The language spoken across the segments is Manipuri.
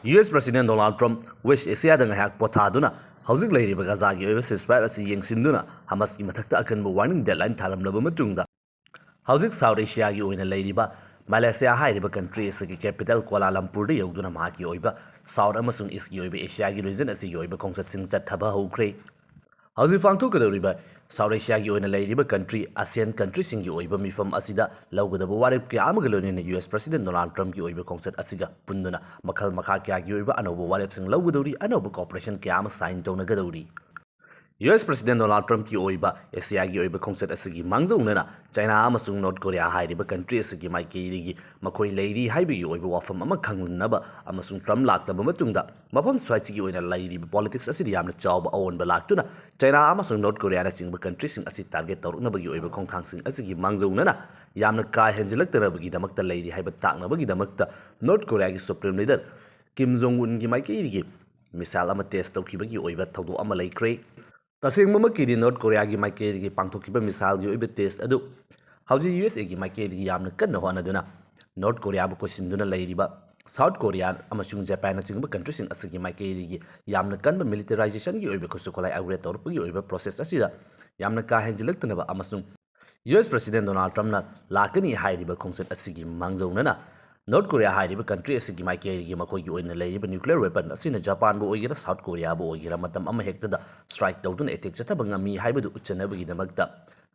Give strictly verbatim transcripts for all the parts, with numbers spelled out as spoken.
U S President Donald Trump West Asiaꯗ ꯉꯥꯏꯍꯥꯛ ꯄꯣꯊꯥꯗꯨꯅ ꯍꯧꯖꯤꯛ ꯂꯩꯔꯤꯕ ꯒꯥꯖꯥꯒꯤ ꯑꯣꯏꯕ ceasefire ꯑꯁꯤ ꯌꯦꯡꯁꯤꯟꯗꯨꯅ ꯍꯃꯁꯀꯤ ꯃꯊꯛꯇ ꯑꯀꯟꯕ warning deadline ꯊꯥꯔꯝꯂꯕ ꯃꯇꯨꯡꯗ, ꯍꯧꯖꯤꯛ South Asiaꯒꯤ ꯑꯣꯏꯅ ꯂꯩꯔꯤꯕ ꯃꯂꯦꯁꯤꯌꯥ ꯍꯥꯏꯔꯤꯕ country ꯑꯁꯤꯒꯤ capital ꯀ꯭ꯋꯥꯂꯥꯂꯝꯄꯨꯔꯗ ꯌꯧꯗꯨꯅ ꯃꯍꯥꯛꯀꯤ ꯑꯣꯏꯕ South ꯑꯃꯁꯨꯡ Eastꯀꯤ ꯑꯣꯏꯕ Asiaꯒꯤ region ꯑꯁꯤꯒꯤ ꯑꯣꯏꯕ ꯈꯣꯡꯆꯠꯁꯤꯡ ꯆꯠꯊꯕ ꯍꯧꯈ꯭ꯔꯦ꯫ ꯍꯧꯖꯤꯛ ꯄꯥꯡꯊꯣꯛꯀꯗꯧꯔꯤꯕ South Asiaꯒꯤ ꯑꯣꯏꯅ ꯂꯩꯔꯤꯕ country, ASEAN countryꯁꯤꯡꯒꯤ ꯑꯣꯏꯕ ꯃꯤꯐꯝ ꯑꯁꯤꯗ ꯂꯧꯒꯗꯕ ꯋꯥꯔꯦꯞ ꯀꯌꯥ ꯑꯃꯒ ꯂꯣꯏꯅꯅ ꯌꯨ ꯑꯦꯁ President Donald Trumpꯀꯤ ꯑꯣꯏꯕ ꯈꯣꯡꯆꯠ ꯑꯁꯤꯒ ꯄꯨꯟꯗꯨꯅ ꯃꯈꯜ ꯃꯈꯥ ꯀꯌꯥꯒꯤ ꯑꯣꯏꯕ ꯑꯅꯧꯕ ꯋꯥꯔꯦꯞꯁꯤꯡ ꯂꯧꯒꯗꯧꯔꯤ, ꯑꯅꯧꯕ cooperation ꯀꯌꯥ ꯑꯃ sign ꯇꯧꯅꯒꯗꯧꯔꯤ꯫ ꯌꯨ ꯑꯦꯁ President Donald Trumpꯀꯤ ꯑꯣꯏꯕ Asiaꯒꯤ ꯑꯣꯏꯕ ꯈꯣꯡꯆꯠ ꯑꯁꯤꯒꯤ ꯃꯥꯡꯖꯧꯅꯅ China ꯑꯃꯁꯨꯡ North Korea ꯍꯥꯏꯔꯤꯕ country ꯑꯁꯤꯒꯤ ꯃꯥꯏꯀꯩꯗꯒꯤ ꯃꯈꯣꯏ ꯂꯩꯔꯤ ꯍꯥꯏꯕꯒꯤ ꯑꯣꯏꯕ ꯋꯥꯐꯝ ꯑꯃ ꯈꯪꯍꯟꯅꯕ ꯑꯃꯁꯨꯡ Trump ꯂꯥꯛꯂꯕ ꯃꯇꯨꯡꯗ ꯃꯐꯝ ꯁ꯭ꯋꯥꯏꯁꯤꯒꯤ ꯑꯣꯏꯅ ꯂꯩꯔꯤꯕ politics ꯑꯁꯤꯗ ꯌꯥꯝꯅ ꯆꯥꯎꯕ ꯑꯑꯣꯟꯕ ꯂꯥꯛꯇꯨꯅ China ꯑꯃꯁꯨꯡ North Koreaꯅꯆꯤꯡꯕ countryꯁꯤꯡ ꯑꯁꯤ target ꯇꯧꯔꯛꯅꯕꯒꯤ ꯑꯣꯏꯕ ꯈꯣꯡꯊꯥꯡꯁꯤꯡ ꯑꯁꯤꯒꯤ ꯃꯥꯡꯖꯧꯅꯅ ꯌꯥꯝꯅ ꯀꯥ ꯍꯦꯟꯖꯤꯜꯂꯛꯇꯅꯕꯒꯤꯗꯃꯛꯇ ꯂꯩꯔꯤ ꯍꯥꯏꯕ ꯇꯥꯛꯅꯕꯒꯤꯗꯃꯛꯇ North Koreaꯒꯤ Supreme Leader Kim Jong Unꯒꯤ ꯃꯥꯏꯀꯩꯗꯒꯤ missile ꯑꯃ test ꯇꯧꯈꯤꯕꯒꯤ ꯑꯣꯏꯕ ꯊꯧꯗꯣꯛ ꯑꯃ ꯂꯩꯈ꯭ꯔꯦ꯫ ꯇꯁꯦꯡꯕꯃꯛꯀꯤꯗꯤ North Koreaꯒꯤ ꯃꯥꯏꯀꯩꯗꯒꯤ ꯄꯥꯡꯊꯣꯛꯈꯤꯕ missileꯒꯤ ꯑꯣꯏꯕ test ꯑꯗꯨ ꯍꯧꯖꯤꯛ ꯌꯨ ꯑꯦꯁ ꯑꯦꯒꯤ ꯃꯥꯏꯀꯩꯗꯒꯤ ꯌꯥꯝꯅ ꯀꯟꯅ ꯍꯣꯠꯅꯗꯨꯅ North Koreaꯕꯨ ꯀꯣꯏꯁꯤꯟꯗꯨꯅ ꯂꯩꯔꯤꯕ South Korea ꯑꯃꯁꯨꯡ Japanꯅꯆꯤꯡꯕ countryꯁꯤꯡ ꯑꯁꯤꯒꯤ ꯃꯥꯏꯀꯩꯗꯒꯤ ꯌꯥꯝꯅ ꯀꯟꯕ militarizationꯒꯤ ꯑꯣꯏꯕ ꯈꯨꯠꯁꯨ ꯈꯨꯠꯂꯥꯏ upgrade ꯇꯧꯔꯛꯄꯒꯤ ꯑꯣꯏꯕ process ꯑꯁꯤꯗ ꯌꯥꯝꯅ ꯀꯥ ꯍꯦꯟꯖꯤꯜꯂꯛꯇꯅꯕ ꯑꯃꯁꯨꯡ ꯌꯨ ꯑꯦꯁ President Donald Trumpꯅ ꯂꯥꯛꯀꯅꯤ ꯍꯥꯏꯔꯤꯕ ꯈꯣꯡꯆꯠ ꯑꯁꯤꯒꯤ ꯃꯥꯡꯖꯧꯅꯅ North Korea ꯍꯥꯏꯔꯤꯕ country ꯑꯁꯤꯒꯤ ꯃꯥꯏꯀꯩꯗꯒꯤ ꯃꯈꯣꯏꯒꯤ ꯑꯣꯏꯅ ꯂꯩꯔꯤꯕ nuclear weapon ꯑꯁꯤꯅ Japanꯕꯨ ꯑꯣꯏꯒꯦꯔꯥ South Koreaꯕꯨ ꯑꯣꯏꯒꯦꯔꯥ ꯃꯇꯝ ꯑꯃ ꯍꯦꯛꯇꯗ strike ꯇꯧꯗꯨꯅ attack ꯆꯠꯊꯕ ꯉꯝꯃꯤ ꯍꯥꯏꯕꯗꯨ ꯎꯠꯆꯅꯕꯒꯤꯗꯃꯛꯇ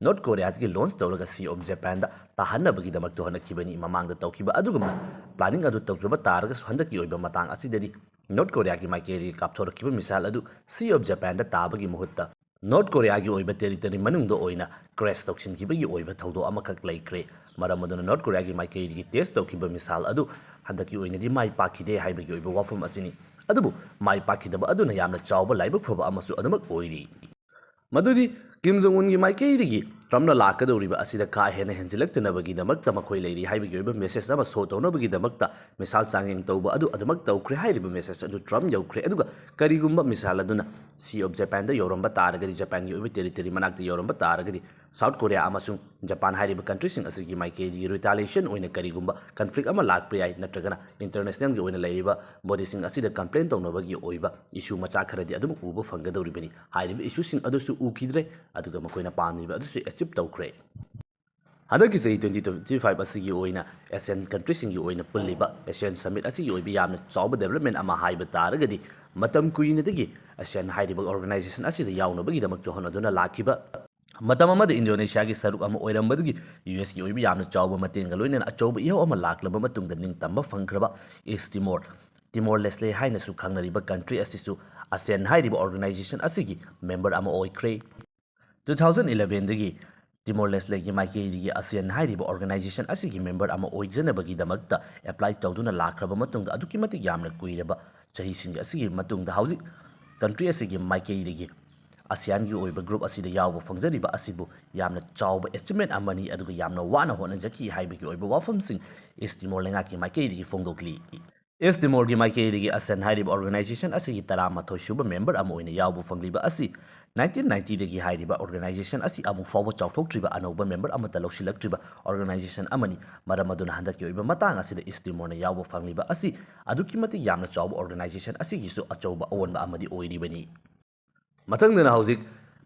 North Koreaꯗꯒꯤ launch ꯇꯧꯔꯒ Sea of Japanꯗ ꯇꯥꯍꯟꯅꯕꯒꯤꯗꯃꯛꯇ ꯍꯣꯠꯅꯈꯤꯕꯅꯤ꯫ ꯃꯃꯥꯡꯗ ꯇꯧꯈꯤꯕ ꯑꯗꯨꯒꯨꯝꯅ planning ꯑꯗꯨ ꯇꯧꯖꯕ ꯇꯥꯔꯒꯁꯨ ꯍꯟꯗꯛꯀꯤ ꯑꯣꯏꯕ ꯃꯇꯥꯡ ꯑꯁꯤꯗꯗꯤ North Koreaꯒꯤ ꯃꯥꯏꯀꯩꯗꯒꯤ ꯀꯥꯞꯊꯣꯔꯛꯈꯤꯕ missile ꯑꯗꯨ Sea of Japanꯗ ꯇꯥꯕꯒꯤ ꯃꯍꯨꯠꯇ North Koreaꯒꯤ ꯑꯣꯏꯕ territory ꯃꯅꯨꯡꯗ ꯑꯣꯏꯅ crash ꯇꯧꯁꯤꯟꯈꯤꯕꯒꯤ ꯑꯣꯏꯕ ꯊꯧꯗꯣꯛ ꯑꯃꯈꯛ ꯂꯩꯈ꯭ꯔꯦ꯫ ꯃꯔꯝ ꯑꯗꯨꯅ North Koreaꯒꯤ ꯃꯥꯏꯀꯩꯗꯒꯤ test ꯇꯧꯈꯤꯕ missile ꯑꯗꯨ ꯍꯟꯗꯛꯀꯤ ꯑꯣꯏꯅꯗꯤ ꯃꯥꯏ ꯄꯥꯛꯈꯤꯗꯦ ꯍꯥꯏꯕꯒꯤ ꯑꯣꯏꯕ ꯋꯥꯐꯝ ꯑꯁꯤꯅꯤ꯫ ꯑꯗꯨꯕꯨ ꯃꯥꯏ ꯄꯥꯛꯈꯤꯗꯕ ꯑꯗꯨꯅ ꯌꯥꯝꯅ ꯆꯥꯎꯕ ꯂꯥꯏꯕꯛ ꯐꯕ ꯑꯃꯁꯨ ꯑꯗꯨꯃꯛ ꯑꯣꯏꯔꯤ꯫ ꯃꯗꯨꯗꯤ Kim Jong Unꯒꯤ ꯃꯥꯏꯀꯩꯗꯒꯤ Trumpꯅ ꯂꯥꯛꯀꯗꯧꯔꯤꯕ ꯑꯁꯤꯗ ꯀꯥ ꯍꯦꯟꯅ ꯍꯦꯟꯖꯤꯜꯂꯛꯇꯅꯕꯒꯤꯗꯃꯛꯇ ꯃꯈꯣꯏ ꯂꯩꯔꯤ ꯍꯥꯏꯕꯒꯤ ꯑꯣꯏꯕ message ꯑꯃ show ꯇꯧꯅꯕꯒꯤꯗꯃꯛꯇ missile ꯆꯥꯡꯌꯦꯡ ꯇꯧꯕ ꯑꯗꯨ ꯑꯗꯨꯃꯛ ꯇꯧꯈ꯭ꯔꯦ꯫ ꯍꯥꯏꯔꯤꯕ message ꯑꯗꯨ Trump ꯌꯧꯈ꯭ꯔꯦ꯫ ꯑꯗꯨꯒ ꯀꯔꯤꯒꯨꯝꯕ missile ꯑꯗꯨꯅ Sea of Japanꯗ ꯌꯧꯔꯝꯕ ꯇꯥꯔꯒꯗꯤ, Japanꯒꯤ ꯑꯣꯏꯕ territory ꯃꯅꯥꯛꯇ ꯌꯧꯔꯝꯕ ꯇꯥꯔꯒꯗꯤ, ꯁꯥꯎꯠ ꯀꯣꯔꯤꯌꯥ ꯑꯃꯁꯨꯡ ꯖꯄꯥꯟ ꯍꯥꯏꯔꯤꯕ ꯀꯟꯇ꯭ꯔꯤꯁꯤꯡ ꯑꯁꯤꯒꯤ ꯃꯥꯏꯀꯩꯗꯒꯤ ꯔꯤꯇꯥꯂꯤꯌꯦꯁꯟ ꯑꯣꯏꯅ ꯀꯔꯤꯒꯨꯝꯕ ꯀꯟꯐ꯭ꯂꯤꯛ ꯑꯃ ꯂꯥꯛꯄ ꯌꯥꯏ, ꯅꯠꯇ꯭ꯔꯒꯅ ꯏꯟꯇꯔꯅꯦꯁꯅꯦꯜꯒꯤ ꯑꯣꯏꯅ ꯂꯩꯔꯤꯕ ꯕꯣꯗꯤꯁꯤꯡ ꯑꯁꯤꯗ ꯀꯝꯄ꯭ꯂꯦꯟ ꯇꯧꯅꯕꯒꯤ ꯑꯣꯏꯕ ꯏꯁꯨ ꯃꯆꯥ ꯈꯔꯗꯤ ꯑꯗꯨꯝ ꯎꯕ ꯐꯪꯒꯗꯧꯔꯤꯕꯅꯤ꯫ ꯍꯥꯏꯔꯤꯕ ꯏꯁꯨꯁꯤꯡ ꯑꯗꯨꯁꯨ ꯎꯈꯤꯗ꯭ꯔꯦ, ꯑꯗꯨꯒ ꯃꯈꯣꯏꯅ ꯄꯥꯝꯂꯤꯕ ꯑꯗꯨꯁꯨ ꯑꯦꯆꯤꯞ ꯇꯧꯈ꯭ꯔꯦ꯫ ꯍꯟꯗꯛꯀꯤ ꯆꯍꯤ twenty twenty five ꯑꯁꯤꯒꯤ ꯑꯣꯏꯅ ꯑꯦꯁꯤꯌꯥꯟ ꯀꯟꯇ꯭ꯔꯤꯁꯤꯡꯒꯤ ꯑꯣꯏꯅ ꯄꯨꯜꯂꯤꯕ ꯑꯦꯁꯤꯌꯥꯟ ꯁꯃꯤꯠ ꯑꯁꯤꯒꯤ ꯑꯣꯏꯕ ꯌꯥꯝꯅ ꯆꯥꯎꯕ ꯗꯦꯕꯂꯞꯃꯦꯟ ꯑꯃ ꯍꯥꯏꯕ ꯇꯥꯔꯒꯗꯤ, ꯃꯇꯝ ꯀꯨꯏꯅꯗꯒꯤ ꯑꯦꯁꯤꯌꯥꯟ ꯍꯥꯏꯔꯤꯕ ꯑꯣꯔꯒꯅꯥꯏꯖꯦꯁꯟ ꯑꯁꯤꯗ ꯌꯥꯎꯅꯕꯒꯤꯗꯃꯛꯇ ꯍꯣꯠꯅꯗꯨꯅ ꯂꯥꯛꯈꯤꯕ, ꯃꯇꯝ ꯑꯃꯗ ꯏꯟꯗꯣꯅꯦꯁꯤꯌꯥꯒꯤ ꯁꯔꯨꯛ ꯑꯃ ꯑꯣꯏꯔꯝꯕꯗꯒꯤ ꯌꯨ ꯑꯦꯁꯀꯤ ꯑꯣꯏꯕ ꯌꯥꯝꯅ ꯆꯥꯎꯕ ꯃꯇꯦꯡꯒ ꯂꯣꯏꯅꯅ ꯑꯆꯧꯕ ꯏꯍꯧ ꯑꯃ ꯂꯥꯛꯂꯕ ꯃꯇꯨꯡꯗ ꯅꯤꯡꯇꯝꯕ ꯐꯪꯈ꯭ꯔꯕ ꯏꯁ ꯇꯤꯃꯣꯔ, ꯇꯤꯃꯣꯔ ꯂꯦꯁꯂꯦ ꯍꯥꯏꯅꯁꯨ ꯈꯪꯅꯔꯤꯕ ꯀꯟꯇ꯭ꯔꯤ ꯑꯁꯤꯁꯨ ꯑꯁꯤꯌꯥꯟ ꯍꯥꯏꯔꯤꯕ ꯑꯣꯔꯒꯅꯥꯏꯖꯦꯁꯟ ꯑꯁꯤꯒꯤ ꯃꯦꯝꯕꯔ ꯑꯃ ꯑꯣꯏꯈ꯭ꯔꯦ꯫ Two thousand elevenꯗꯒꯤ ꯇꯤꯃꯣꯔ ꯂꯦꯁꯂꯦꯒꯤ ꯃꯥꯏꯀꯩꯗꯒꯤ ꯑꯁꯤꯌꯥꯟ ꯍꯥꯏꯔꯤꯕ ꯑꯣꯔꯒꯅꯥꯏꯖꯦꯁꯟ ꯑꯁꯤꯒꯤ ꯃꯦꯝꯕꯔ ꯑꯃ ꯑꯣꯏꯖꯅꯕꯒꯤꯗꯃꯛꯇ ꯑꯦꯄ꯭ꯂꯥꯏ ꯇꯧꯗꯨꯅ ꯂꯥꯛꯈ꯭ꯔꯕ ꯃꯇꯨꯡꯗ, ꯑꯗꯨꯛꯀꯤ ꯃꯇꯤꯛ ꯌꯥꯝꯅ ꯀꯨꯏꯔꯕ ꯆꯍꯤꯁꯤꯡ ꯑꯁꯤꯒꯤ ꯃꯇꯨꯡꯗ ꯍꯧꯖꯤꯛ ꯀꯟꯇ꯭ꯔꯤ ꯑꯁꯤꯒꯤ ꯃꯥꯏꯀꯩꯗꯒꯤ ꯑꯁꯤꯌꯥꯟꯒꯤ ꯑꯣꯏꯕ ꯒ꯭ꯔꯨꯞ ꯑꯁꯤꯗ ꯌꯥꯎꯕ ꯐꯪꯖꯔꯤꯕ ꯑꯁꯤꯕꯨ ꯌꯥꯝꯅ ꯆꯥꯎꯕ ꯑꯦꯆꯤꯞꯃꯦꯟ ꯑꯃꯅꯤ, ꯑꯗꯨꯒ ꯌꯥꯝꯅ ꯋꯥꯅ ꯍꯣꯠꯅꯖꯈꯤ ꯍꯥꯏꯕꯒꯤ ꯑꯣꯏꯕ ꯋꯥꯐꯝꯁꯤꯡ ꯏꯁ ꯇꯤꯃꯣꯔ ꯂꯩꯉꯥꯛꯀꯤ ꯃꯥꯏꯀꯩꯗꯒꯤ ꯐꯣꯡꯗꯣꯛꯂꯤ꯫ ꯏꯁ ꯇꯤꯃꯣꯔꯒꯤ ꯃꯥꯏꯀꯩꯗꯒꯤ ꯑꯁꯤꯌꯥꯟ ꯍꯥꯏꯔꯤꯕ ꯑꯣꯔꯒꯅꯥꯏꯖꯦꯁꯟ ꯑꯁꯤꯒꯤ ꯇꯔꯥꯃꯥꯊꯣꯏ ꯁꯨꯕ ꯃꯦꯝꯕꯔ ꯑꯃ ꯑꯣꯏꯅ ꯌꯥꯎꯕ ꯐꯪꯂꯤꯕ ꯑꯁꯤ nineteen ninetyꯗꯒꯤ ꯍꯥꯏꯔꯤꯕ ꯑꯣꯔꯒꯅꯥꯏꯖꯦꯁꯟ ꯑꯁꯤ ꯑꯃꯨꯛ ꯐꯥꯎꯕ ꯆꯥꯎꯊꯣꯛꯇ꯭ꯔꯤꯕ, ꯑꯅꯧꯕ ꯃꯦꯝꯕꯔ ꯑꯃꯠꯇ ꯂꯧꯁꯤꯜꯂꯛꯇ꯭ꯔꯤꯕ ꯑꯣꯔꯒꯅꯥꯏꯖꯦꯁꯟ ꯑꯃꯅꯤ꯫ ꯃꯔꯝ ꯑꯗꯨꯅ ꯍꯟꯗꯛꯀꯤ ꯑꯣꯏꯕ ꯃꯇꯥꯡ ꯑꯁꯤꯗ ꯏꯁ ꯇꯤꯃꯣꯔꯅ ꯌꯥꯎꯕ ꯐꯪꯂꯤꯕ ꯑꯁꯤ ꯑꯗꯨꯛꯀꯤ ꯃꯇꯤꯛ ꯌꯥꯝꯅ ꯆꯥꯎꯕ ꯑꯣꯔꯒꯅꯥꯏꯖꯦꯁꯟ ꯑꯁꯤꯒꯤꯁꯨ ꯑꯆꯧꯕ ꯑꯑꯣꯟꯕ ꯑꯃꯗꯤ ꯑꯣꯏꯔꯤꯕꯅꯤ꯫ ꯃꯊꯪꯗꯅ ꯍꯧꯖꯤꯛ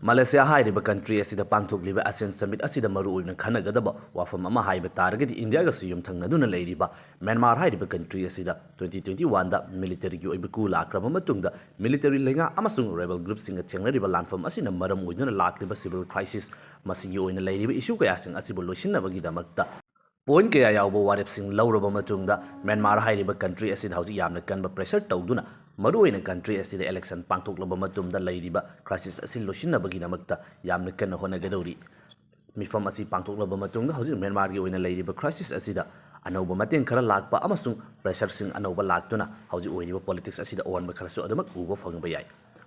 ꯃꯂꯦꯁꯤꯌꯥ ꯍꯥꯏꯔꯤꯕ ꯀꯟꯇ꯭ꯔꯤ ꯑꯁꯤꯗ ꯄꯥꯡꯊꯣꯛꯂꯤꯕ ꯑꯁꯤꯌꯥꯟ ꯁꯃꯤꯠ ꯑꯁꯤꯗ ꯃꯔꯨꯑꯣꯏꯅ ꯈꯟꯅꯒꯗꯕ ꯋꯥꯐꯝ ꯑꯃ ꯍꯥꯏꯕ ꯇꯥꯔꯒꯗꯤ, ꯏꯟꯗꯤꯌꯥꯒꯁꯨ ꯌꯨꯝꯊꯪꯅꯗꯨꯅ ꯂꯩꯔꯤꯕ ꯃ꯭ꯌꯥꯟꯃꯥꯔ ꯍꯥꯏꯔꯤꯕ ꯀꯟꯇ꯭ꯔꯤ ꯑꯁꯤꯗ twenty twenty oneꯗ ꯃꯤꯂꯤꯇꯔꯤꯒꯤ ꯑꯣꯏꯕ ꯀꯨ ꯂꯥꯛꯈ꯭ꯔꯕ ꯃꯇꯨꯡꯗ, ꯃꯤꯂꯤꯇꯔꯤ ꯂꯩꯉꯥꯛ ꯑꯃꯁꯨꯡ ꯔꯦꯕꯦꯜ ꯒ꯭ꯔꯨꯞꯁꯤꯡꯒ ꯊꯦꯡꯅꯔꯤꯕ ꯂꯥꯟꯐꯝ ꯑꯁꯤꯅ ꯃꯔꯝ ꯑꯣꯏꯗꯨꯅ ꯂꯥꯛꯂꯤꯕ ꯁꯤꯚꯤꯜ ꯀ꯭ꯔꯥꯏꯁꯤꯁ, ꯃꯁꯤꯒꯤ ꯑꯣꯏꯅ ꯂꯩꯔꯤꯕ ꯏꯁꯨ ꯀꯌꯥꯁꯤꯡ ꯑꯁꯤꯕꯨ ꯂꯣꯏꯁꯤꯟꯅꯕꯒꯤꯗꯃꯛꯇ ꯄꯣꯏꯟꯠ ꯀꯌꯥ ꯌꯥꯎꯕ ꯋꯥꯔꯦꯞꯁꯤꯡ ꯂꯧꯔꯕ ꯃꯇꯨꯡꯗ, ꯃ꯭ꯌꯥꯟꯃꯥꯔ ꯍꯥꯏꯔꯤꯕ ꯀꯟꯇ꯭ꯔꯤ ꯑꯁꯤꯗ ꯍꯧꯖꯤꯛ ꯌꯥꯝꯅ ꯀꯟꯕ ꯄ꯭ꯔꯦꯁꯔ ꯇꯧꯗꯨꯅ, ꯃꯔꯨꯑꯣꯏꯅ ꯀꯟꯇ꯭ꯔꯤ ꯑꯁꯤꯗ ꯏꯂꯦꯛꯁꯟ ꯄꯥꯡꯊꯣꯛꯂꯕ ꯃꯇꯨꯡꯗ ꯂꯩꯔꯤꯕ ꯀ꯭ꯔꯥꯏꯁꯤꯁ ꯑꯁꯤ ꯂꯣꯏꯁꯤꯟꯅꯕꯒꯤꯗꯃꯛꯇ ꯌꯥꯝꯅ ꯀꯟꯅ ꯍꯣꯠꯅꯒꯗꯧꯔꯤ꯫ ꯃꯤꯐꯝ ꯑꯁꯤ ꯄꯥꯡꯊꯣꯛꯂꯕ ꯃꯇꯨꯡꯗ ꯍꯧꯖꯤꯛ ꯃ꯭ꯌꯥꯟꯃꯥꯔꯒꯤ ꯑꯣꯏꯅ ꯂꯩꯔꯤꯕ ꯀ꯭ꯔꯥꯏꯁꯤꯁ ꯑꯁꯤꯗ ꯑꯅꯧꯕ ꯃꯇꯦꯡ ꯈꯔ ꯂꯥꯛꯄ ꯑꯃꯁꯨꯡ ꯄ꯭ꯔꯦꯁꯔꯁꯤꯡ ꯑꯅꯧꯕ ꯂꯥꯛꯇꯨꯅ ꯍꯧꯖꯤꯛ ꯑꯣꯏꯔꯤꯕ ꯄꯣꯂꯤꯇꯤꯛꯁ ꯑꯁꯤꯗ ꯑꯑꯣꯟꯕ ꯈꯔꯁꯨ ꯑꯗꯨꯃꯛ ꯎꯕ ꯐꯪꯕ ꯌꯥꯏ꯫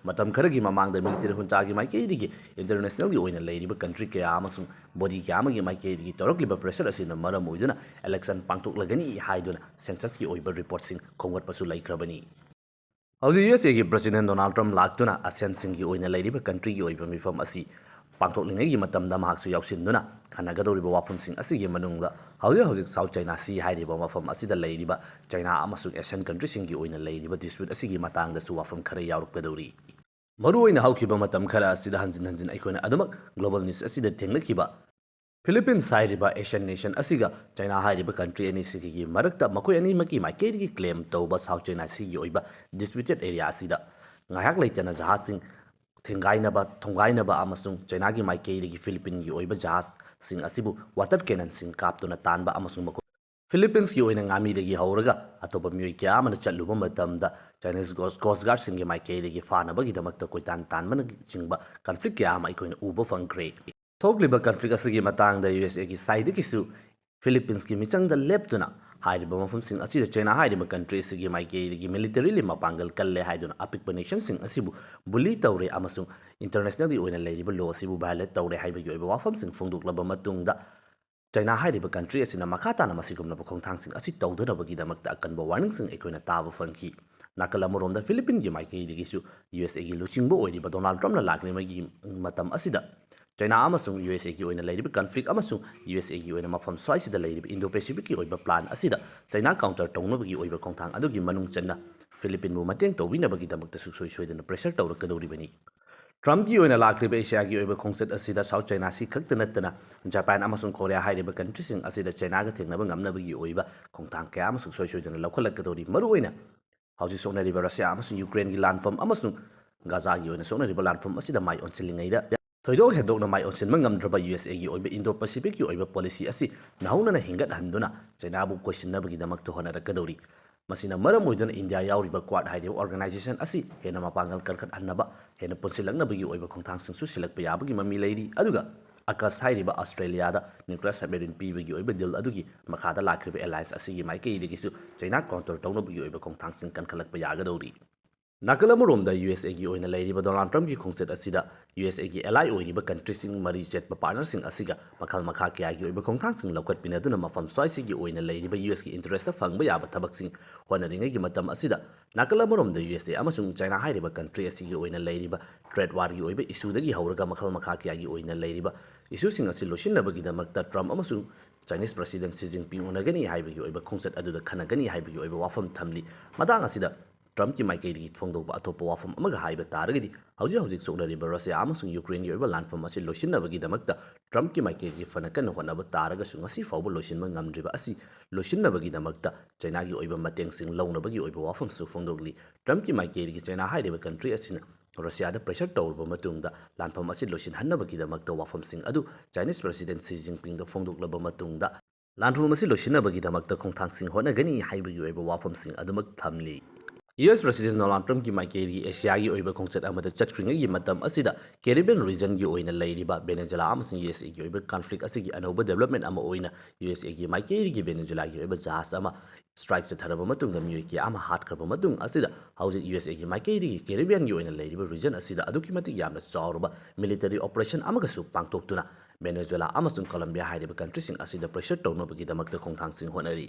ꯃꯇꯝ ꯈꯔꯒꯤ ꯃꯃꯥꯡꯗ ꯃꯤꯂꯤꯇꯔꯤ ꯍꯨꯟꯇꯥꯒꯤ ꯃꯥꯏꯀꯩꯗꯒꯤ ꯏꯟꯇꯔꯅꯦꯁꯅꯦꯜꯒꯤ ꯑꯣꯏꯅ ꯂꯩꯔꯤꯕ ꯀꯟꯇ꯭ꯔꯤ ꯀꯌꯥ ꯑꯃꯁꯨꯡ ꯕꯣꯗꯤ ꯀꯌꯥ ꯑꯃꯒꯤ ꯃꯥꯏꯀꯩꯗꯒꯤ ꯇꯧꯔꯛꯂꯤꯕ ꯄ꯭ꯔꯦꯁꯔ ꯑꯁꯤꯅ ꯃꯔꯝ ꯑꯣꯏꯗꯨꯅ ꯏꯂꯦꯛꯁꯟ ꯄꯥꯡꯊꯣꯛꯂꯒꯅꯤ ꯍꯥꯏꯗꯨꯅ ꯁꯦꯟꯁꯁꯀꯤ ꯑꯣꯏꯕ ꯔꯤꯄꯣꯔꯠꯁꯤꯡ ꯈꯣꯝꯒꯠꯄꯁꯨ ꯂꯩꯈ꯭ꯔꯕꯅꯤ꯫ ꯍꯧꯖꯤꯛ ꯌꯨ ꯑꯦꯁ ꯑꯦꯒꯤ ꯄ꯭ꯔꯦꯁꯤꯗꯦꯟ ꯗꯣꯅꯥꯜꯗ ꯇ꯭ꯔꯝꯞ ꯂꯥꯛꯇꯨꯅ ꯑꯁꯤꯌꯥꯟꯁꯤꯡꯒꯤ ꯑꯣꯏꯅ ꯂꯩꯔꯤꯕ ꯀꯟꯇ꯭ꯔꯤꯒꯤ ꯑꯣꯏꯕ ꯃꯤꯐꯝ ꯑꯁꯤ ꯄꯥꯡꯊꯣꯛꯂꯤꯉꯩꯒꯤ ꯃꯇꯝꯗ ꯃꯍꯥꯛꯁꯨ ꯌꯥꯎꯁꯤꯟꯗꯨꯅ ꯈꯟꯅꯒꯗꯧꯔꯤꯕ ꯋꯥꯐꯝꯁꯤꯡ ꯑꯁꯤꯒꯤ ꯃꯅꯨꯡꯗ ꯍꯧꯖꯤꯛ ꯍꯧꯖꯤꯛ South China Sea ꯍꯥꯏꯔꯤꯕ ꯃꯐꯝ ꯑꯁꯤꯗ ꯂꯩꯔꯤꯕ China ꯑꯃꯁꯨꯡ Asian countryꯁꯤꯡꯒꯤ ꯑꯣꯏꯅ ꯂꯩꯔꯤꯕ dispute ꯑꯁꯤꯒꯤ ꯃꯇꯥꯡꯗꯁꯨ ꯋꯥꯐꯝ ꯈꯔ ꯌꯥꯎꯔꯛꯀꯗꯧꯔꯤ꯫ ꯃꯔꯨꯑꯣꯏꯅ ꯍꯧꯈꯤꯕ ꯃꯇꯝ ꯈꯔ ꯑꯁꯤꯗ ꯍꯟꯖꯤꯟ ꯍꯟꯖꯤꯟ ꯑꯩꯈꯣꯏꯅ ꯑꯗꯨꯃꯛ global news ꯑꯁꯤꯗ ꯊꯦꯡꯅꯈꯤꯕ Philippines ꯍꯥꯏꯔꯤꯕ Asian nation ꯑꯁꯤꯒ China ꯍꯥꯏꯔꯤꯕ country ꯑꯅꯤꯁꯤꯒꯤ ꯃꯔꯛꯇ ꯃꯈꯣꯏ ꯑꯅꯤꯃꯛꯀꯤ ꯃꯥꯏꯀꯩꯗꯒꯤ claim ꯇꯧꯕ South China Seaꯒꯤ ꯑꯣꯏꯕ disputed area ꯑꯁꯤꯗ ꯉꯥꯏꯍꯥꯛ ꯂꯩꯇꯅ ꯖꯍꯥꯖꯁꯤꯡ ꯊꯦꯡꯒꯥꯏꯅꯕ, ꯊꯣꯡꯒꯥꯏꯅꯕ ꯑꯃꯁꯨꯡ Chinaꯒꯤ ꯃꯥꯏꯀꯩꯗꯒꯤ Philippines ꯒꯤ ꯑꯣꯏꯕ ꯖꯍꯥꯖꯁꯤꯡ ꯑꯁꯤꯕꯨ water cannon ꯁꯤꯡ ꯀꯥꯞꯇꯨꯅ ꯇꯥꯟꯕ ꯑꯃꯁꯨꯡ ꯃꯈꯣꯏ Philippines ꯀꯤ ꯑꯣꯏꯅ ꯉꯥꯃꯤꯗꯒꯤ ꯍꯧꯔꯒ ꯑꯇꯣꯞꯄ ꯃꯤꯑꯣꯏ ꯀꯌꯥ ꯑꯃꯅ ꯆꯠꯂꯨꯕ ꯃꯇꯝꯗ Chinese Coast Guard ꯁꯤꯡꯒꯤ ꯃꯥꯏꯀꯩꯗꯒꯤ ꯐꯥꯅꯕꯒꯤꯗꯃꯛꯇ ꯀꯣꯏꯇꯥꯟ ꯇꯥꯟꯕꯅꯆꯤꯡꯕ conflict ꯀꯌꯥ ꯑꯃ ꯑꯩꯈꯣꯏꯅ ꯎꯕ ꯐꯪꯈ꯭ꯔꯦ꯫ ꯊꯣꯛꯂꯤꯕ conflict ꯑꯁꯤꯒꯤ ꯃꯇꯥꯡꯗ USA ꯒꯤ side ꯗꯒꯤꯁꯨ Philippines ꯀꯤ ꯃꯤꯆꯪꯗ ꯂꯦꯞꯇꯨꯅ ꯍꯥꯏꯔꯤꯕ ꯃꯐꯝꯁꯤꯡ ꯑꯁꯤꯗ China ꯍꯥꯏꯔꯤꯕ country ꯑꯁꯤꯒꯤ ꯃꯥꯏꯀꯩꯗꯒꯤ militarily ꯃꯄꯥꯡꯒꯜ ꯀꯜꯂꯦ ꯍꯥꯏꯗꯨꯅ ꯑꯄꯤꯛꯄ nation ꯁꯤꯡ ꯑꯁꯤꯕꯨ bully ꯇꯧꯔꯦ ꯑꯃꯁꯨꯡ international ꯒꯤ ꯑꯣꯏꯅ ꯂꯩꯔꯤꯕ law ꯑꯁꯤꯕꯨ violate ꯇꯧꯔꯦ ꯍꯥꯏꯕꯒꯤ ꯑꯣꯏꯕ ꯋꯥꯐꯝꯁꯤꯡ ꯐꯣꯡꯗꯣꯛꯂꯕ ꯃꯇꯨꯡꯗ China ꯍꯥꯏꯔꯤꯕ country ꯑꯁꯤꯅ ꯃꯈꯥ ꯇꯥꯅ ꯃꯁꯤꯒꯨꯝꯂꯕ ꯈꯣꯡꯊꯥꯡꯁꯤꯡ ꯑꯁꯤ ꯇꯧꯗꯅꯕꯒꯤꯗꯃꯛꯇ ꯑꯀꯟꯕ warning ꯁꯤꯡ ꯑꯩꯈꯣꯏꯅ ꯇꯥꯕ ꯐꯪꯈꯤ꯫ ꯅꯥꯀꯜ ꯑꯃꯔꯣꯝꯗ Philippines ꯀꯤ ꯃꯥꯏꯀꯩꯗꯒꯤꯁꯨ USA ꯒꯤ ꯂꯨꯆꯤꯡꯕ ꯑꯣꯏꯔꯤꯕ Donald Trump ꯅ ꯂꯥꯛꯂꯤꯉꯩꯒꯤ ꯃꯇꯝ ꯑꯁꯤꯗ China ꯑꯃꯁꯨꯡ USA ꯒꯤ ꯑꯣꯏꯅ ꯂꯩꯔꯤꯕ conflict ꯑꯃꯁꯨꯡ USA ꯒꯤ ꯑꯣꯏꯅ ꯃꯐꯝ ꯁ꯭ꯋꯥꯏꯁꯤꯗ ꯂꯩꯔꯤꯕ Indo-Pacific ꯀꯤ ꯑꯣꯏꯕ plan ꯑꯁꯤꯗ China counter ꯇꯧꯅꯕꯒꯤ ꯑꯣꯏꯕ ꯈꯣꯡꯊꯥꯡ ꯑꯗꯨꯒꯤ ꯃꯅꯨꯡ ꯆꯟꯅ Philippines ꯕꯨ ꯃꯇꯦꯡ ꯇꯧꯕꯤꯅꯕꯒꯤꯗꯃꯛꯇꯁꯨ ꯁꯨꯡꯁꯣꯏ ꯁꯣꯏꯗꯅ pressure ꯇꯧꯔꯛꯀꯗꯧꯔꯤꯕꯅꯤ꯫ Trump ꯀꯤ ꯑꯣꯏꯅ ꯂꯥꯛꯂꯤꯕ Asia ꯒꯤ ꯑꯣꯏꯕ ꯈꯣꯡꯆꯠ ꯑꯁꯤꯗ South China Sea ꯈꯛꯇ ꯅꯠꯇꯅ Japan ꯑꯃꯁꯨꯡ Korea ꯍꯥꯏꯔꯤꯕ country ꯁꯤꯡ ꯑꯁꯤꯗ China ꯒ ꯊꯦꯡꯅꯕ ꯉꯝꯅꯕꯒꯤ ꯑꯣꯏꯕ ꯈꯣꯡꯊꯥꯡ ꯀꯌꯥ ꯑꯃꯁꯨ ꯁꯨꯡꯁꯣꯏ ꯁꯣꯏꯗꯅ ꯂꯧꯈꯠꯂꯛꯀꯗꯧꯔꯤ꯫ ꯃꯔꯨꯑꯣꯏꯅ ꯍꯧꯖꯤꯛ ꯁꯣꯛꯅꯔꯤꯕ Russia ꯑꯃꯁꯨꯡ Ukraine ꯒꯤ ꯂꯥꯟꯐꯝ ꯑꯃꯁꯨꯡ Gaza ꯒꯤ ꯑꯣꯏꯅ ꯁꯣꯛꯅꯔꯤꯕ ꯂꯥꯟꯐꯝ ꯑꯁꯤꯗ ꯃꯥꯏ ꯑꯣꯟꯁꯤꯜꯂꯤꯉꯩꯗ ꯊꯣꯏꯗꯣꯛ ꯍꯦꯟꯗꯣꯛꯅ ꯃꯥꯏ ꯑꯣꯟꯁꯤꯟꯕ ꯉꯝꯗ꯭ꯔꯕ USA ꯒꯤ ꯑꯣꯏꯕ Indo-Pacific ꯀꯤ ꯑꯣꯏꯕ policy ꯑꯁꯤ ꯅꯧꯍꯧꯅꯅ ꯍꯦꯟꯒꯠꯍꯟꯗꯨꯅ China ꯕꯨ ꯀꯣꯏꯁꯤꯟꯅꯕꯒꯤꯗꯃꯛꯇ ꯍꯣꯠꯅꯔꯛꯀꯗꯧꯔꯤ꯫ ꯃꯁꯤꯅ ꯃꯔꯝ ꯑꯣꯏꯗꯨꯅ India ꯌꯥꯎꯔꯤꯕ Quad ꯍꯥꯏꯔꯤꯕ organization ꯑꯁꯤ ꯍꯦꯟꯅ ꯃꯄꯥꯡꯒꯜ ꯀꯟꯈꯠꯍꯟꯅꯕ, ꯍꯦꯟꯅ ꯄꯨꯟꯁꯤꯜꯂꯛꯅꯕꯒꯤ ꯑꯣꯏꯕ ꯈꯣꯡꯊꯥꯡꯁꯤꯡꯁꯨ ꯁꯤꯜꯂꯛꯄ ꯌꯥꯕꯒꯤ ꯃꯃꯤ ꯂꯩꯔꯤ꯫ ꯑꯗꯨꯒ AUKUS ꯍꯥꯏꯔꯤꯕ Australia ꯗ nuclear submarine ꯄꯤꯕꯒꯤ ꯑꯣꯏꯕ deal ꯑꯗꯨꯒꯤ ꯃꯈꯥꯗ ꯂꯥꯛꯈ꯭ꯔꯤꯕ alliance ꯑꯁꯤꯒꯤ ꯃꯥꯏꯀꯩꯗꯒꯤꯁꯨ China counter ꯇꯧꯅꯕꯒꯤ ꯑꯣꯏꯕ ꯈꯣꯡꯊꯥꯡꯁꯤꯡ ꯀꯟꯈꯠꯂꯛꯄ ꯌꯥꯒꯗꯧꯔꯤ꯫ ꯅꯥꯀꯜ ꯑꯃꯔꯣꯝꯗ ꯌꯨ ꯑꯦꯁ ꯑꯦꯒꯤ ꯑꯣꯏꯅ ꯂꯩꯔꯤꯕ ꯗꯣꯅꯥꯜꯗ ꯇ꯭ꯔꯝꯞꯀꯤ ꯈꯣꯡꯆꯠ ꯑꯁꯤꯗ ꯌꯨ ꯑꯦꯁ ꯑꯦꯒꯤ ꯑꯦꯂꯥꯏ ꯑꯣꯏꯔꯤꯕ ꯀꯟꯇ꯭ꯔꯤꯁꯤꯡ, ꯃꯔꯤ ꯆꯠꯄ ꯄꯥꯔꯠꯅꯔꯁꯤꯡ ꯑꯁꯤꯒ ꯃꯈꯜ ꯃꯈꯥ ꯀꯌꯥꯒꯤ ꯑꯣꯏꯕ ꯈꯣꯡꯊꯥꯡꯁꯤꯡ ꯂꯧꯈꯠꯄꯤꯅꯗꯨꯅ ꯃꯐꯝ ꯁ꯭ꯋꯥꯏꯁꯤꯒꯤ ꯑꯣꯏꯅ ꯂꯩꯔꯤꯕ ꯌꯨ ꯑꯦꯁꯀꯤ ꯏꯟꯇꯔꯦꯁꯇ ꯐꯪꯕ ꯌꯥꯕ ꯊꯕꯛꯁꯤꯡ ꯍꯣꯠꯅꯔꯤꯉꯩꯒꯤ ꯃꯇꯝ ꯑꯁꯤꯗ ꯅꯥꯀꯜ ꯑꯃꯔꯣꯝꯗ ꯌꯨ ꯑꯦꯁ ꯑꯦ ꯑꯃꯁꯨꯡ ꯆꯥꯏꯅꯥ ꯍꯥꯏꯔꯤꯕ ꯀꯟꯇ꯭ꯔꯤ ꯑꯁꯤꯒꯤ ꯑꯣꯏꯅ ꯂꯩꯔꯤꯕ ꯇ꯭ꯔꯦꯗ ꯋꯥꯔꯒꯤ ꯑꯣꯏꯕ ꯏꯁꯨꯗꯒꯤ ꯍꯧꯔꯒ ꯃꯈꯜ ꯃꯈꯥ ꯀꯌꯥꯒꯤ ꯑꯣꯏꯅ ꯂꯩꯔꯤꯕ ꯏꯁꯨꯁꯤꯡ ꯑꯁꯤ ꯂꯣꯏꯁꯤꯟꯅꯕꯒꯤꯗꯃꯛꯇ ꯇ꯭ꯔꯝꯞ ꯑꯃꯁꯨꯡ ꯆꯥꯏꯅꯤꯁ ꯄ꯭ꯔꯁꯤꯗꯦꯟꯠ ꯁꯤ ꯖꯤꯟꯄꯤꯡ ꯎꯅꯒꯅꯤ ꯍꯥꯏꯕꯒꯤ ꯑꯣꯏꯕ ꯈꯣꯡꯆꯠ ꯑꯗꯨꯗ ꯈꯟꯅꯒꯅꯤ ꯍꯥꯏꯕꯒꯤ ꯑꯣꯏꯕ ꯋꯥꯐꯝ ꯊꯝꯂꯤ꯫ ꯃꯇꯥꯡ ꯑꯁꯤꯗ ꯇ꯭ꯔꯝꯞꯀꯤ ꯃꯥꯏꯀꯩꯗꯒꯤ ꯐꯣꯡꯗꯣꯛꯄ ꯑꯇꯣꯞꯄ ꯋꯥꯐꯝ ꯑꯃꯒ ꯍꯥꯏꯕ ꯇꯥꯔꯒꯗꯤ, ꯍꯧꯖꯤꯛ ꯍꯧꯖꯤꯛ ꯁꯣꯛꯅꯔꯤꯕ ꯔꯁꯤꯌꯥ ꯑꯃꯁꯨꯡ ꯌꯨꯀ꯭ꯔꯦꯟꯒꯤ ꯑꯣꯏꯕ ꯂꯥꯟꯐꯝ ꯑꯁꯤ ꯂꯣꯏꯁꯤꯟꯅꯕꯒꯤꯗꯃꯛꯇ ꯇ꯭ꯔꯝꯞꯀꯤ ꯃꯥꯏꯀꯩꯗꯒꯤ ꯐꯅ ꯀꯟꯅ ꯍꯣꯠꯅꯕ ꯇꯥꯔꯒꯁꯨ ꯉꯁꯤ ꯐꯥꯎꯕ ꯂꯣꯏꯁꯤꯟꯕ ꯉꯝꯗ꯭ꯔꯤꯕ ꯑꯁꯤ ꯂꯣꯏꯁꯤꯟꯅꯕꯒꯤꯗꯃꯛꯇ ꯆꯥꯏꯅꯥꯒꯤ ꯑꯣꯏꯕ ꯃꯇꯦꯡꯁꯤꯡ ꯂꯧꯅꯕꯒꯤ ꯑꯣꯏꯕ ꯋꯥꯐꯝꯁꯨ ꯐꯣꯡꯗꯣꯛꯂꯤ꯫ ꯇ꯭ꯔꯝꯞꯀꯤ ꯃꯥꯏꯀꯩꯗꯒꯤ ꯆꯥꯏꯅꯥ ꯍꯥꯏꯔꯤꯕ ꯀꯟꯇ꯭ꯔꯤ ꯑꯁꯤꯅ ꯔꯁꯤꯌꯥꯗ ꯄ꯭ꯔꯦꯁꯔ ꯇꯧꯔꯕ ꯃꯇꯨꯡꯗ ꯂꯥꯟꯐꯝ ꯑꯁꯤ ꯂꯣꯏꯁꯤꯟꯍꯟꯅꯕꯒꯤꯗꯃꯛꯇ ꯋꯥꯐꯝꯁꯤꯡ ꯑꯗꯨ ꯆꯥꯏꯅꯤꯁ ꯄ꯭ꯔꯁꯤꯗꯦꯟꯠ ꯁꯤ ꯖꯤꯟꯄꯤꯡꯗ ꯐꯣꯡꯗꯣꯛꯂꯕ ꯃꯇꯨꯡꯗ ꯂꯥꯟꯐꯝ ꯑꯁꯤ ꯂꯣꯏꯁꯤꯟꯅꯕꯒꯤꯗꯃꯛꯇ ꯈꯣꯡꯊꯥꯡꯁꯤꯡ ꯍꯣꯠꯅꯒꯅꯤ ꯍꯥꯏꯕꯒꯤ ꯑꯣꯏꯕ ꯋꯥꯐꯝꯁꯤꯡ ꯑꯗꯨꯃꯛ ꯊꯝꯂꯤ꯫ ꯌꯨ ꯑꯦꯁ ꯄ꯭ꯔꯁꯤꯗꯦꯟꯠ ꯗꯣꯅꯥꯜꯗ ꯇ꯭ꯔꯝꯞꯀꯤ ꯃꯥꯏꯀꯩꯗꯒꯤ ꯑꯦꯁꯤꯌꯥꯒꯤ ꯑꯣꯏꯕ ꯈꯣꯡꯆꯠ ꯑꯃꯗ ꯆꯠꯈ꯭ꯔꯤꯉꯩꯒꯤ ꯃꯇꯝ ꯑꯁꯤꯗ ꯀꯦꯔꯤꯕꯤꯌꯟ ꯔꯤꯖꯟꯒꯤ ꯑꯣꯏꯅ ꯂꯩꯔꯤꯕ ꯚꯦꯅꯦꯖꯨꯂꯥ ꯑꯃꯁꯨꯡ ꯌꯨ ꯑꯦꯁ ꯑꯦꯒꯤ ꯑꯣꯏꯕ ꯀꯟꯐ꯭ꯂꯤꯛ ꯑꯁꯤꯒꯤ ꯑꯅꯧꯕ ꯗꯦꯕꯂꯞꯃꯦꯟꯠ ꯑꯃ ꯑꯣꯏꯅ ꯌꯨ ꯑꯦꯁ ꯑꯦꯒꯤ ꯃꯥꯏꯀꯩꯗꯒꯤ ꯚꯦꯅꯦꯖꯨꯂꯥꯒꯤ ꯑꯣꯏꯕ ꯖꯍꯥꯖ ꯑꯃ ꯁ꯭ꯇ꯭ꯔꯥꯏꯛ ꯆꯠꯊꯔꯕ ꯃꯇꯨꯡꯗ ꯃꯤꯑꯣꯏ ꯀꯌꯥ ꯑꯃ ꯍꯥꯠꯈ꯭ꯔꯕ ꯃꯇꯨꯡ ꯑꯁꯤꯗ ꯍꯧꯖꯤꯛ ꯌꯨ ꯑꯦꯁ ꯑꯦꯒꯤ ꯃꯥꯏꯀꯩꯗꯒꯤ ꯀꯦꯔꯤꯕꯤꯌꯟꯒꯤ ꯑꯣꯏꯅ ꯂꯩꯔꯤꯕ ꯔꯤꯖꯟ ꯑꯁꯤꯗ ꯑꯗꯨꯛꯀꯤ ꯃꯇꯤꯛ ꯌꯥꯝꯅ ꯆꯥꯎꯔꯕ ꯃꯤꯂꯤꯇꯔꯤ ꯑꯣꯄꯔꯦꯁꯟ ꯑꯃꯒꯁꯨ ꯄꯥꯡꯊꯣꯛꯇꯨꯅ ꯚꯦꯅꯦꯖꯨꯂꯥ ꯑꯃꯁꯨꯡ ꯀꯣꯂꯝꯕꯤꯌꯥ ꯍꯥꯏꯔꯤꯕ ꯀꯟꯇ꯭ꯔꯤꯁꯤꯡ ꯑꯁꯤꯗ ꯄ꯭ꯔꯦꯁꯔ ꯇꯧꯅꯕꯒꯤꯗꯃꯛꯇ ꯈꯣꯡꯊꯥꯡꯁꯤꯡ ꯍꯣꯠꯅꯔꯤ꯫